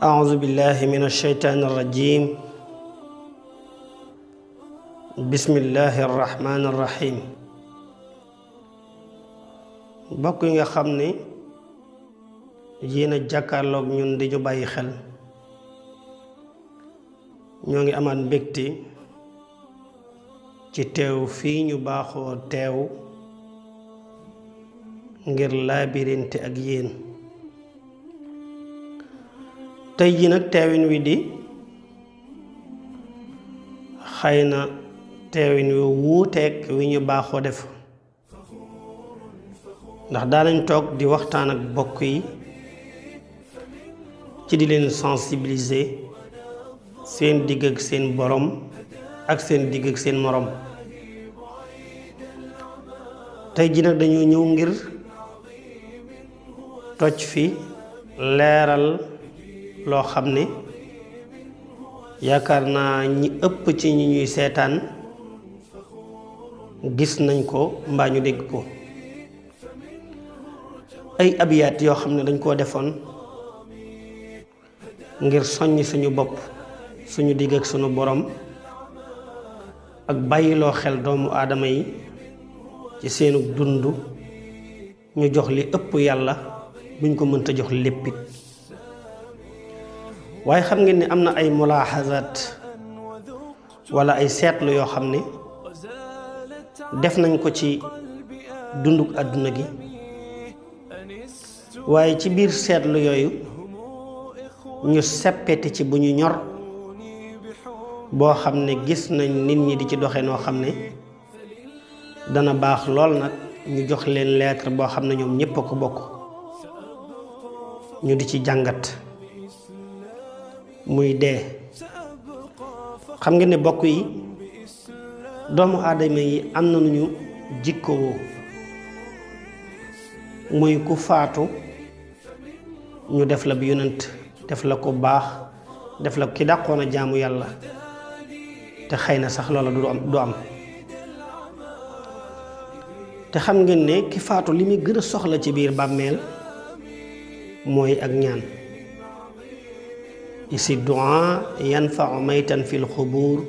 أعوذ بالله من الشيطان الرجيم بسم الله الرحمن الرحيم bokk yi nga xam ne yéen a jàkkaarloog ñun di ñu bàyyi xel ñoo ngi amaat mbégte ci teew fii ñu baaxoo teew ngir laabirinte ak yéen tey ji nag teewin wi di xëy na teewin wi wuuteeg wi ñu baaxoo def ndax daanañ toog di waxtaan ak bokk yi ci di leen sensibiliser seen digg ak seen borom ak seen digg ak seen morom tey ji nag dañoo ñëw ngir toj fi leeral loo xam ne yaakaar naa ñi ëpp ci ñi ñuy seetaan gis nañ ko mbaa ñu dégg ko ay abiyaat yoo xam ne dañ koo defoon ngir soññ suñu bopp suñu digg ak suñu borom ak bàyyiloo xel doomu aadama yi ci seenu dund ñu jox li ëpp yàlla buñ ko mënta jox léppit waaye xam ngeen ne am na ay mulaaxazaat wala ay seetlu yoo xam ne def nañ ko ci dunduk àdduna gi waaye ci biir seetlu yooyu ñu seppeti ci bu ñu ñor boo xam ne gis nañ nit ñi di ci doxe noo xam ne dana baax lool nag ñu jox leen lettre boo xam ne ñoom ñépp a ko bokk ñu di ci jàngat muy dee xam ngeen ne bokk yi doomu aadama yi am na nu ñu jikkowoo muy ku faatu ñu def la bi yonent def la ko baax def la ki dàqoon a jaamu yàlla te xëy na sax loola du am te xam ngeen ne ki faatu li muy gën a soxla ci biir bàmmeel mooy ak ñaan isi du'a yanfa'u maytan fil xubur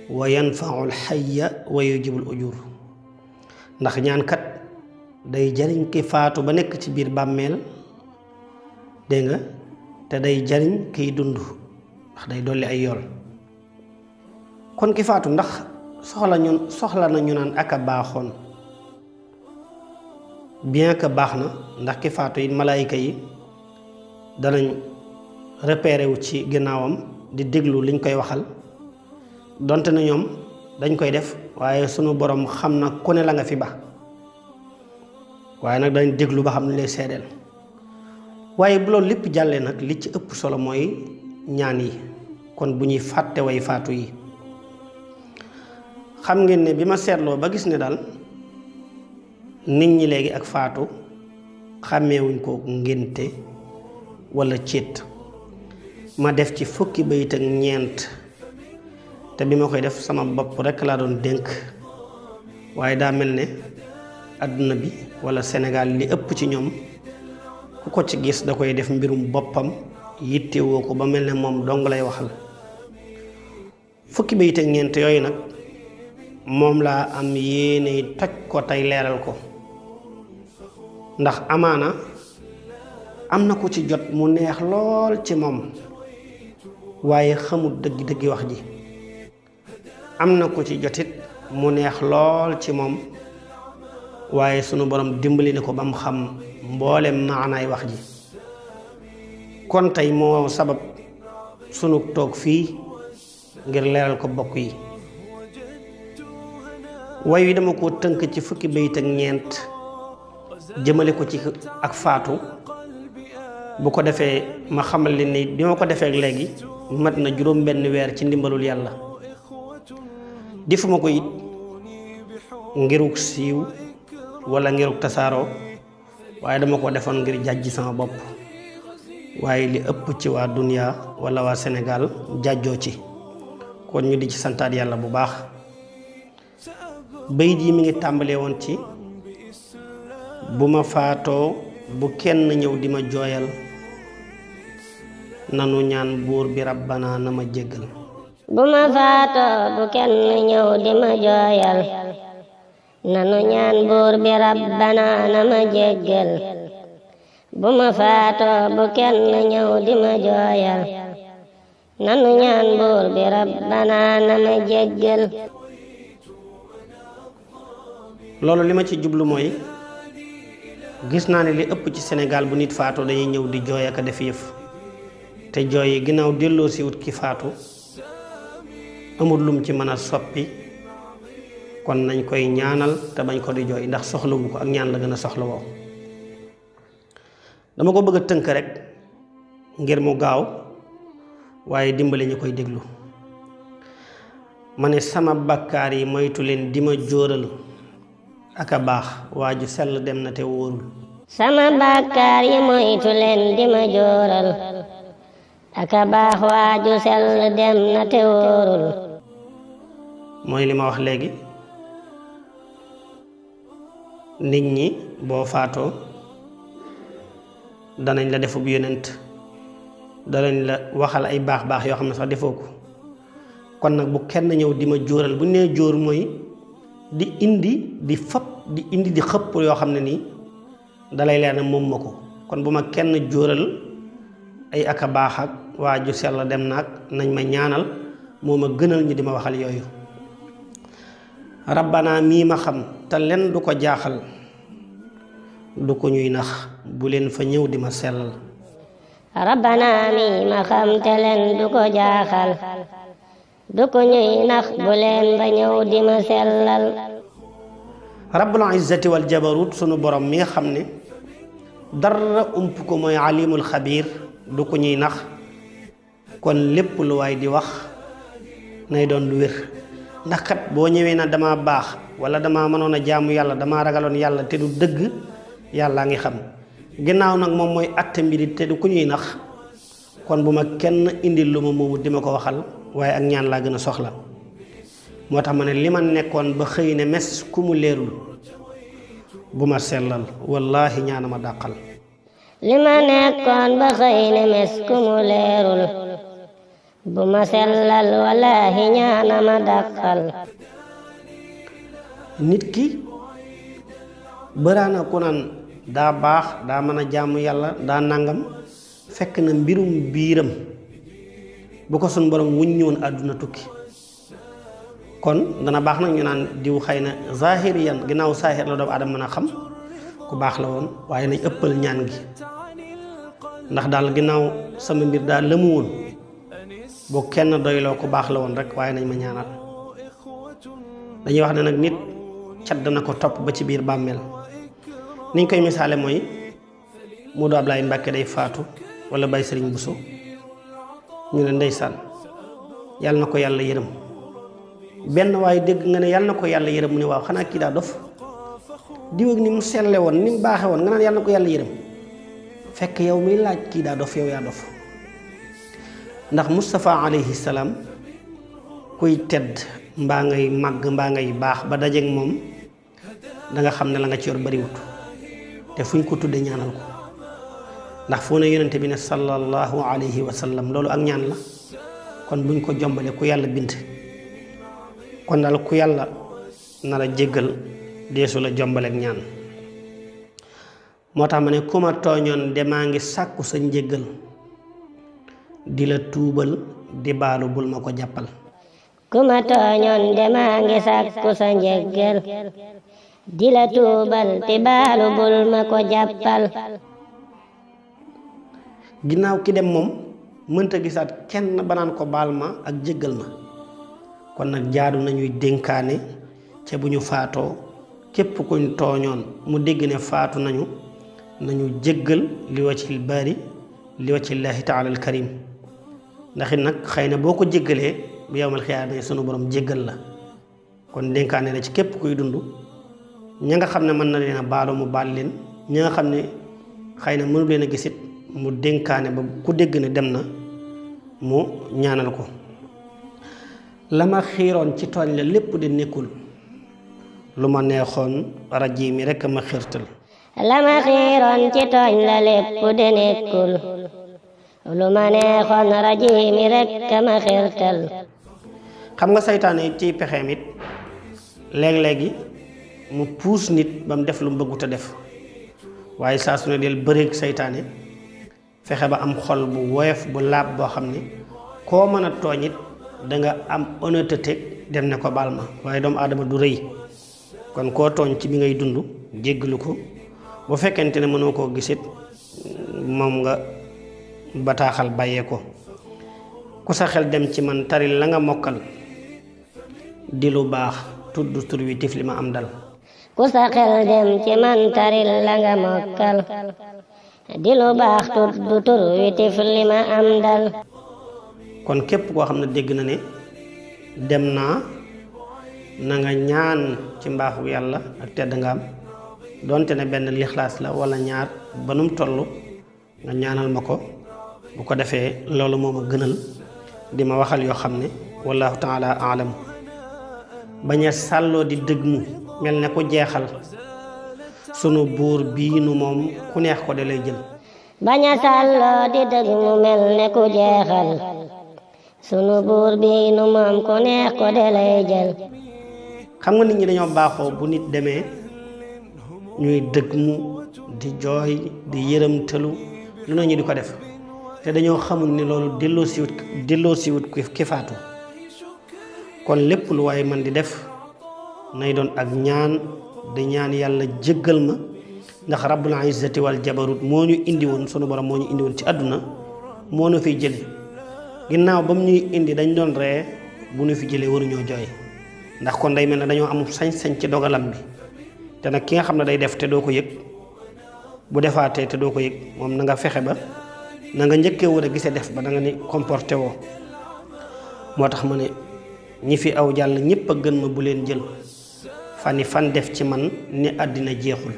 wa yanfa'u alxayya wa yujibul ujur ndax ñaan kat day jariñ ki faatu ba nekk ci biir bàmmeel dégg nga te day jariñ kiy dund ndax day dolli ay yool kon ki faatu ndax soxla na ñu naan ak a baaxoon bien que baax na ndax ki faatu yi malaayika yi danañ repéré wu ci ginnaawam di déglu liñ koy waxal donte na ñoom dañ koy def waaye sunu borom xam na ku ne la nga fi ba waaye nag dañ déglu ba xam ne lay seedeel waaye bu loolu lépp jàllee nag li ci ëpp solo mooy ñaan yi kon bu ñuy fàtte way faatu yi xam ngeen ne bi ma seetloo ba gis ne daal nit ñi léegi ak faatu xàmmeewuñ ko ngénte walla céet ma def ci fukki bayit ak ñeent te bi ma koy def sama bopp rekk laa doon dénk waaye daa mel ne àdduna bi walla Sénégal li ëpp ci ñoom ku ko ci gis da koy def mbirum boppam yittewoo ko ba mel ne moom dong lay waxal fukki bayit ak ñeent yooyu nag moom laa am yéene toj ko tey leeral ko ndax amaana am na ku ci jot mu neex lool ci moom waaye xamul dëgg-dëggi wax ji am na ku ci jotit mu neex lool ci moom waaye sunu borom dimbali na ko ba mu xam mboolem maanaay wax ji kon tey moo sabab sunu toog fii ngir leeral ko bokk yi way wi dama ko tënk ci fukki bayit ak ñeent jëmale ko ci ak faatu bu ko defee ma xamal leen ni bi ma ko defee ak léegi mat na juróom benn weer ci ndimbalul yàlla defuma ko it ngiruk siiw wala ngiruk tasaaroo waaye dama ko defoon ngir jàjji sama bopp waaye li ëpp ci waa duniya wala waa Sénégal jàjjoo ci kon ñu di ci santaat yàlla bu baax bayit yi mi ngi tàmbalee woon ci bu ma faatoo bu kenn ñëw di ma jooyal nanu ñaan buur bi rabbana na ma jéggal bu ma faatoo bu kenn ñëw di ma jooyal nanu ñaan buur bi rabbana na ma jéggal bu ma faatoo bu kenn ñëw di ma jooyal nanu ñaan buur bi rabbana na ma jéggal loolu li ma ci jublu mooy gis naa ne li ëpp ci Sénégal bu nit faatoo dañuy ñëw di jooy ak a def yëf te jooy yi ginnaaw delloo si wut ki faatu amul lum ci mën a soppi kon nañ koy ñaanal te bañ ko di jooy ndax soxlawu ko ak ñaan la gën a soxla woo dama ko bëgg a tënk rek ngir mu gaaw waaye dimbali ñu koy déglu ma ne sama bakkaar yi moytu leen di ma jóoral ak a baax waa ju sell dem na te wóorul sama bakkaar yi moytu leen di ma jóoral ak a baax waa ju sell dem na te wóorul mooy li ma wax léegi nit ñi boo faatoo danañ la defub yonent danañ la waxal ay baax yoo xam ne sax defoo ko kon nag bu kenn ñëw di ma jóoral bu nee jóor mooy di indi di xëpp yoo xam ne nii dalay leer ne moom ma ko kon bu ma kenn jóoral ay aka baax ak waa ju sell dem naag nañ ma ñaanal moo ma gënal ñu di ma waxal yooyu rabbana mii ma xam te len du ko jaaxal du ko ñuy nax bu leen fa ñëw di ma sellal rabbana mii ma xam te len du ko jaaxal du ko ñuy nax bu leen fa ñëw di ma sellal rabbul izzati wal jabarut sunu borom mi nga xam ne dara ump ko mooy alimul xabiir du ko ñuy nax kon lépp lu waay di wax nay doon lu wér ndax kat boo ñëwee na dama baax wala dama mënoon a jaamu yàlla dama ragaloon yàlla te du dëgg yàllaa ngi xam ginnaaw nag moom mooy atte mbiri te du ku ñuy nax kon bu ma kenn indil lu ma moomu di ma ko waxal waaye ak ñaan laa gën a soxla moo tax ma ne li ma nekkoon ba xëy ne mes ku mu leerul bu ma sellal wallaahi ñaana ma dàqal li ma nekkoon ba xëy ne mes ku mu leerul bu ma sellal wallaahi ñaana ma dàqal nit ki bëraana ku naan daa baax daa mën a jaamu yàlla daa nangam fekk na mbirum biiram bu ko sun borom wuñ ñëwoon àdduna tukki kon dana baax nag ñu naan diw xëy na zahiriyan ginnaaw saahir la doomu aadama mën a xam ku baax la woon waaye nañ ëppal ñaan gi ndax daal ginnaaw sama mbir daal lëmu woon boo kenn doyloo ku baax la woon rek waaye nañ ma ñaanal dañuy wax ne nag nit cat dana ko topp ba ci biir bàmmeel niñ koy misaale mooy Modou Ablaye Mbàkke day faatu wala Baye Sëriñ Buso ñu ne ndeysaan yàlla na ko yàlla yërëm benn waaye dégg nga ne yàlla na ko yàlla yërëm mu ne waaw xanaa kii daa dof diw ak ni mu selle woon ni mu baaxe woon nga naan yàlla na ko yàlla yërëm fekk yow miy laaj kii daa dof yow yaa dof ndax Moustapha alayhi salaam kuy tedd mbaa ngay màgg mbaa ngay baax ba dajeek moom danga xam ne la nga ci yor bariwut te fuñ ko tudde ñaanal ko ndax foo ne yonente bi ne sallallahu alayhi wa sallam loolu ak ñaan la kon buñ ko jombale ku yàlla bind kon daal ku yàlla na la jéggal deesu la jombale ak ñaan moo tax ma ne ku ma tooñoon de maa ngi sàkku sa njéggal di la tuubal di baalu bul ma ko jàppal ku ma tooñoon de maa ngi sàkku sa njéggal di la tuubal di baalu bul ma ko jàppal ginnaaw ki dem moom mënta gisaat kenn banaan ko baal ma ak jéggal ma kon nag jaadu nañuy dénkaane ca bu ñu faatoo képp kuñ tooñoon mu dégg ne faatu nañu jéggal li wajhil baari li wajhillaahi taala al karim ndax it nag xëy na boo ko jéggalee bu yawmal xiyaama sunu borom jéggal la kon dénkaane la ci képp kuy dund ña nga xam ne mën na leen a baalu mu baal leen ña nga xam ne xëy na mënu leen a gisit mu dénkaane ba ku dégg ne dem na mu ñaanal ko la ma xiiroon ci tooñ la lépp di nekkul lu ma neexoon raji mi rekk ma xirtal la ma xiiroon ci tooñ la lépp di nekkul lu ma neexoon rajiimi rekk ma xirtal. xam nga saytaane it ciy pexeem it léeg-léegi mu puus nit ba mu def lu mu bëggut a def waaye saa su ne del bëreeg saytaane fexe ba am xol bu woyof bu laab boo xam ne koo mën a tooñ it danga am honnêteté dem ne ko baal ma. waaye doomu aadama du rëy kon koo tooñ ci bi ngay dund jéggalu ko bu fekkente ne mënoo koo gisit moom nga bataaxal bàyyee ko. ku sa xel dem ci man taril la nga mokkal di lu baax tudd tur wi tifli ma am dal. ku sa xel dem ci man taril la nga mokkal di lu baax tudd tur wi tifli ma am dal. kon képp koo xam ne dégg na ne dem naa na nga ñaan ci mbaaxu yàlla ak tedd nga am donte ne benn lixlaas la wala ñaar ba num toll nga ñaanal ma ko bu ko defee loolu moo ma gënal di ma waxal yoo xam ne wallahu taala alam. bañ a sàlloo di dëgg mu mel ne ku jeexal sunu buur bii nu moom ku neex ko de lay jël. bañ a sàlloo di dëgg mu mel ne ku jeexal sunu buur bii nu moom ku neex ko de lay jël. xam nga nit ñi dañoo baaxoo bu nit demee ñuy dëgg mu di jooy di yërëmtalu lu na ñu di ko def te dañoo xamul ni loolu delloo siwut ki faatu. kon lépp lu waaye man di def nay doon ak ñaan di ñaan yàlla jéggal ma ndax rabbul izzati wal jabarut moo ñu indi woon sunu borom moo ñu indi woon ci àdduna moo nu fiy jële ginnaaw ba mu ñuy indi dañ doon ree bu ñu fi jëlee waruñoo jooy ndax kon day mel ne dañoo amul sañ-sañ ci dogalam bi te nag ki nga xam ne day def te doo ko yëg bu defaatee te doo ko yëg moom na nga fexe ba na nga njëkkee war a gisee def ba da nga ni comporté woo. moo tax ma ne ñi fi aw jàll ñépp a gën ma bu leen jël fani fan def ci man ni àddina jeexul.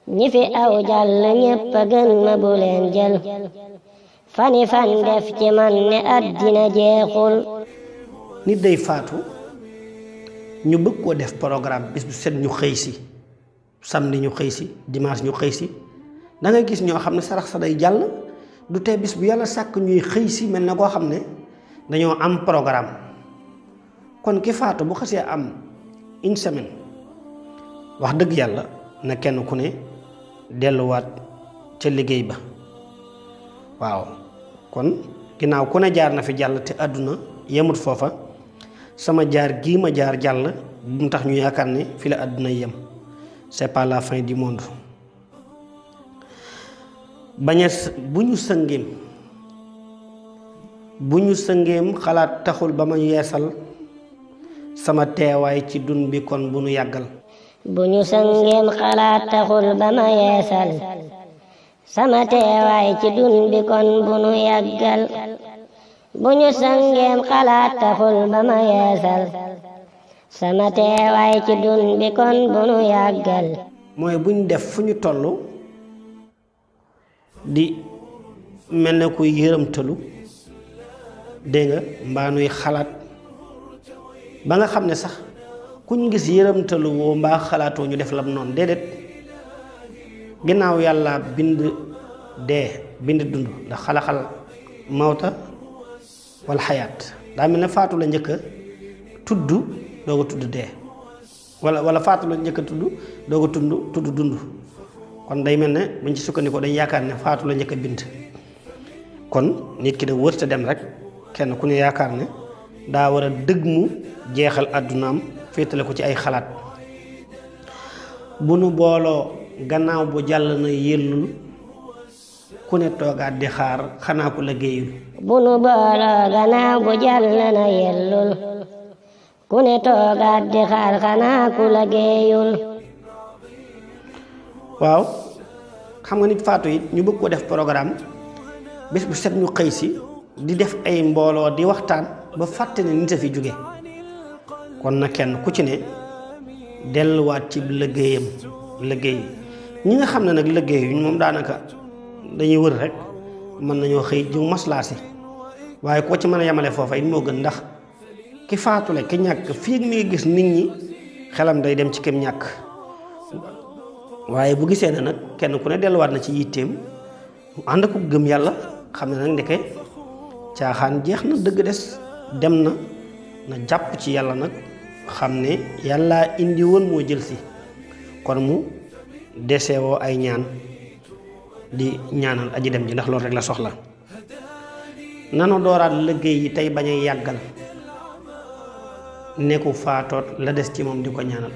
ñi fi aw jàll ñépp a gën ma bu leen jël fani fan def ci man ni àddina jeexul. nit day faatu ñu bëgg koo def programme bis bu set ñu xëy si samedi ñu xëy si dimanche ñu xëy si da ngay gis ñoo xam ne sarax sa day jàll du tee bis bu yàlla sàkk ñuy xëy si mel na koo xam ne dañoo am programme. kon ki faatu bu xasee am une semaine wax dëgg yàlla na kenn ku ne delluwaat ca liggéey ba. waaw kon ginnaaw ku ne jaar na fi jàll te àdduna yemut foofa sama jaar gii ma jaar jàll bu mu tax ñu yaakaar ne fi la àdduna yem. c'est pas la fin du monde. bu ñu sëngeem xalaat taxul ba ma yeesal sama teewaay ci dun bi kon bu nu yàggal. bu ñu sëngeem xalaat taxul ba ma yeesal sama teewaay ci dun bi kon bu nu yàggal. bu ñu sëngeem xalaat taxul ba ma yeesal sama teewaay ci dun bi kon bu nu yàggal. mooy buñ def fu ñu toll di mel ne kuy yërëmtalu dégg nga mbaa nuy xalaat ba nga xam ne sax kuñ gis yërëmtalu woo mbaa xalaatoo ñu def lam noonu déedéet. ginnaaw yàlla bind dee bind dund ndax xalaxal mawta wal xayaat daa mel ne faatu la njëkk a tudd doo ko tudd dee wala faatu la njëkk a tudd doo ko tudd dund. kon day mel ne buñ ci sukkandikoo dañ yaakaar ne faatu la njëkk a bind. kon nit ki da wërta dem rek kenn ku ne yaakaar ne daa war a dëgg mu jeexal àddunaam féetale ko ci ay xalaat. bu nu booloo gannaaw bu jàll na yellul ku ne toogaat di xaar xanaa ku liggéeyul. bu nu booloo gannaaw bu jàll na yellul ku ne toogaat di xaar xanaa ku liggéeyul. waaw xam nga nit faatu it ñu bëgg ko def programme bés bu set ñu xëy si di def ay mbooloo di waxtaan ba fàtte ne nit a fi jóge. kon na kenn ku ci ne delluwaat ci liggéey ñi nga xam ne nag liggéey yu moom daanaka dañuy wër rek mën nañoo xëy ju maslaasi waaye koo ci mën a yemale foofa it moo gën ndax ki faatule ki ñàkk fii mi ngi gis nit ñi xelam day dem ci kem ñàkk. waaye bu gisee ne nag kenn ku ne delluwaat na ci yitteem ànd ko gëm yàlla xam ne nag ndeke caaxaan jeex na dëgg des dem na na jàpp ci yàlla nag xam ne yàlla indi woon moo jël si kon mu desewoo ay ñaan di ñaanal aji dem ji ndax loolu rek la soxla nanu dooraat liggéey yi tey bañ a yàggal ne ku faatoot la des ci moom di ko ñaanal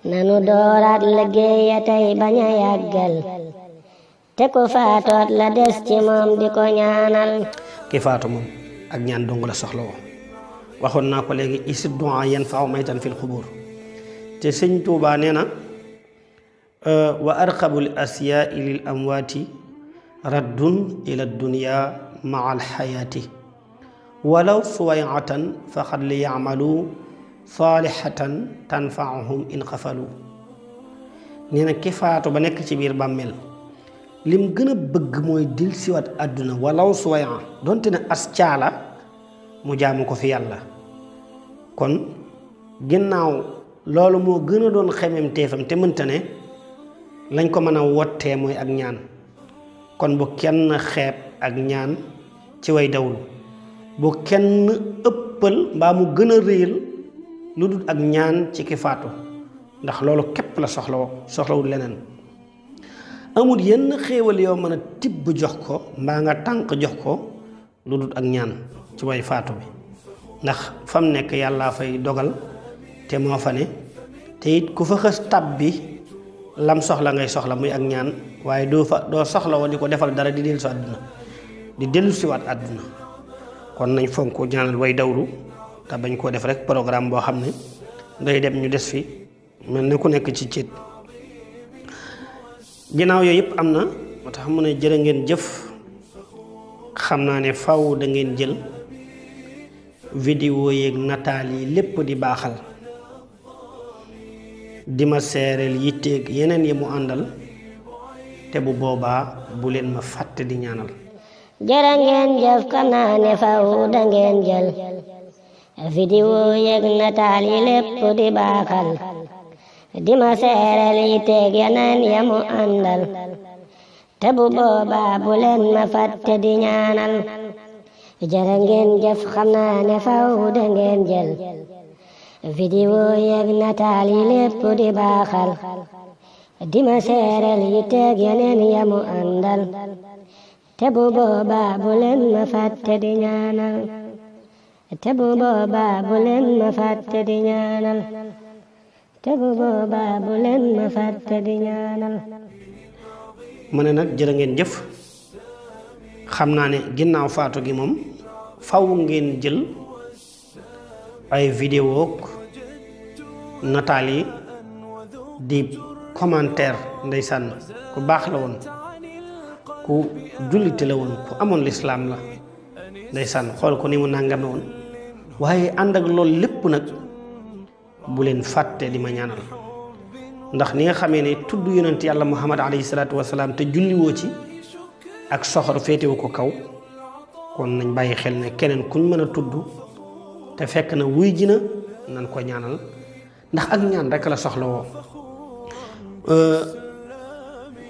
nanu dooraat liggéey ya tey bañ a yàggal te ku faatoot la des ci moom di ko ñaanal ki faatu moom ak ñaan dong la soxla woo waxoon naa ko léegi isid du'a yanfa'u maytan fil xubur te sëñ Tuubaa nee na wa arqabul asyaai lil amwaati raddun ila dunya maa alxayaati walaw suwayatan faqad li yamalu saalihatan tanfaahum in xafalu nee na ki faatu ba nekk ci biir bàmmeel lim gën a bëgg mooy dil siwaat àdduna walaw suwaya donte ne as caala mu jaamu ko fi yàlla kon ginnaaw loolu moo gën a doon xemem teefam te mënta ne lañ ko mën a wottee mooy ak ñaan kon bu kenn xeeb ak ñaan ci way dawlu bu kenn ëppal mbaa mu gën a réyal lu dul ak ñaan ci ki faatu ndax loolu képp la soxlawul leneen amul yenn xéewal yoo mën a tibb jox ko mbaa nga tànk jox ko lu dul ak ñaan ci way faatu bi ndax fam nekk yàllaa fay dogal te moo fa ne te it ku fa xës tab bi lam soxla ngay soxla muy ak ñaan waaye doo soxla woon di ko defal dara di dellu si àdduna di dellu si waat àdduna kon nañ fonk ñaanal way dawlu te bañ koo def rek programme boo xam ne day dem ñu des fi mel ne ku nekk ci ciit ginnaaw yooyu yëpp am na moo tax mu ne jërë ngeen jëf xam naa ne faw da ngeen jël vidéo yeeg nataal yi lépp di baaxal di ma seereel yitteeg yeneen yi mu àndal te bu boobaa bu leen ma fàtte di ñaanal jërë ngeen jëf xam naa ne faw da ngeen jël vidéo yeeg nataal yi lépp di baaxal di ma seereel yitteeg yeneen yi mu àndal te bu boobaa bu leen ma fàtte di ñaanal jërë ngeen jëf xam naa ne faw da ngeen jël vidéo yeeg nataal yi lépp di baaxal di ma seereel yitteeg yeneen ya mu àndal te bu boobaa bu leen ma fàtte di ñaanal te bu boobaa bu leen ma fàtte di ñaanal te bu boobaa bu leen ma fàtte di ñaanal mu ne nag jërë ngeen jëf xam naa ne ginnaaw faatu gi moom faw ngeen jël ay vidéo nataal yi di commentaire ndeysaan ku baax la woon ku jullite la woon ku amoon lislaam la ndeysaan xool ko ni mu nàngame woon waaye ànd ak loolu lépp nag bu leen fàtte di ma ñaanal ndax ni nga xamee ne tudd yonent yàlla muhammad alayhi salaatu wasalaam te julliwoo ci ak soxor féetewu ko kaw kon nañ bàyyi xel ne keneen kuñ mën a tudd te fekk na wuy ji na nan ko ñaanal ndax ak ñaan rek la soxla woo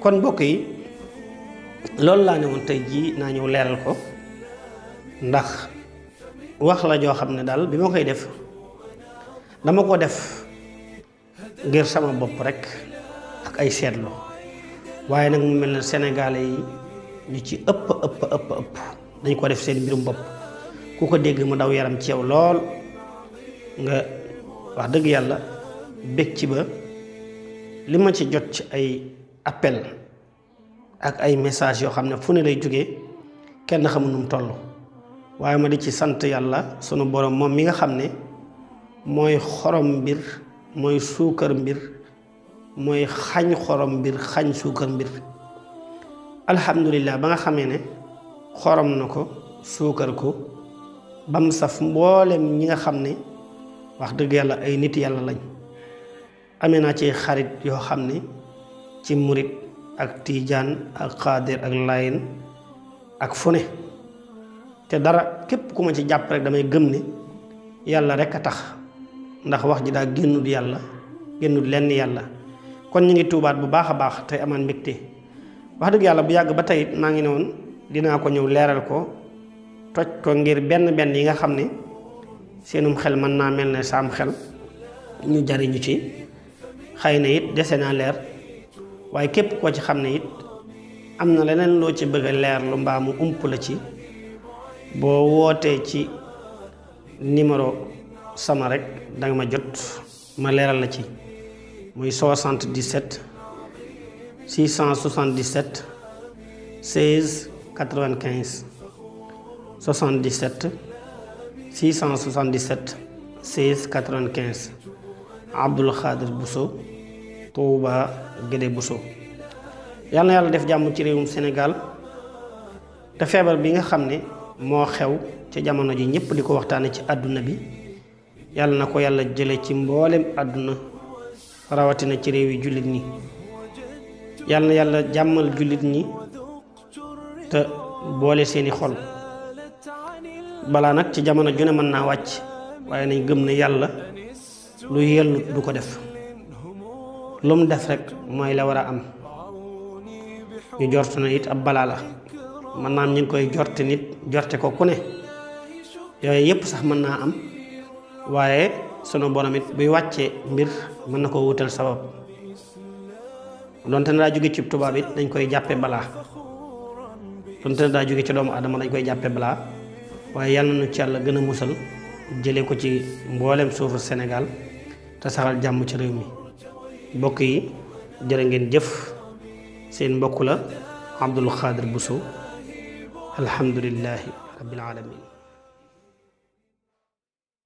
kon mbokk yi loolu laa ne woon tey jii naa ñëw leeral ko ndax wax la joo xam ne daal bi ma koy def dama ko def ngir sama bopp rek ak ay seetlu waaye nag mu mel ne sénégalais yi ñu ci ëpp dañ ko def seen mbirum bopp ku ko dégg mu daw yaram ci yow lool nga wax dëgg yàlla bég ci ba li ma ci jot ci ay appel ak ay message yoo xam ne fu ne lay jógee kenn xamul nu mu toll waaye ma di ci sant yàlla sunu borom moom mi nga xam ne mooy xorom mbir mooy suukar mbir mooy xañ xorom mbir xañ suukar mbir alhamdulillah ba nga xamee ne xorom na ko suukar ko bam saf mboolem ñi nga xam ne wax dëgg yàlla ay nit yàlla lañ amee naa ci xarit yoo xam ne ci murit ak tiijaan ak xaadir ak layen ak fu ne te dara képp ku ma ci jàpp rek damay gëm ne yàlla rek a tax ndax wax ji daa génnut yàlla génnut lenn yàlla kon ñu ngi tuubaat bu baax a baax tey amaan mbégte wax dëgg yàlla bu yàgg ba tey maa ngi ne woon dinaa ko ñëw leeral ko toj ko ngir benn benn yi nga xam ne seenum xel mën naa mel ne saam xel ñu jariñu ci xëy na it dese naa leer waaye képp koo ci xam ne it am na leneen loo ci bëgg a leer lu mbaa mu ump la ci boo wootee ci numéro sama rek danga ma jot ma leeral la ci muy 77 677 16 95 77 677 16 95 Abdul Xaadir Bousso Touba Guédé Bousso. yàlla na yàlla def jàmm ci réewum Sénégal te feebar bi nga xam ne moo xew ci jamono ji ñëpp di ko waxtaane ci àdduna bi yàlla na ko yàlla jële ci mboolem àdduna rawatina ci réew yi jullit ñi. yàlla na yàlla jàmmal jullit ñi te boole seeni xol. balaa nag ci jamono ju ne mën naa wàcc waaye nañ gëm ne yàlla lu yellut du ko def lu mu def rek mooy la war a am. ñu jortu na it ab balaa la mën naa am ñu ngi koy jorte nit jorte ko ku ne yooyu yépp sax mën naa am waaye sunu borom it buy wàccee mbir mën na koo wutal sabab donte ne daa jóge ci tubaab it dañ koy jàppe balaa donte ne daa jóge ci doomu adama dañ koy jàppe balaa waaye yàlla na ci yàlla gën a musal jële ko ci mboolem suufu Sénégal te saxal jàmm ci réew mi. mbokk yi jërë ngeen jëf. seen mbokk la Abdul Xaadir Bousso alhamdulillahi rabbil alamin.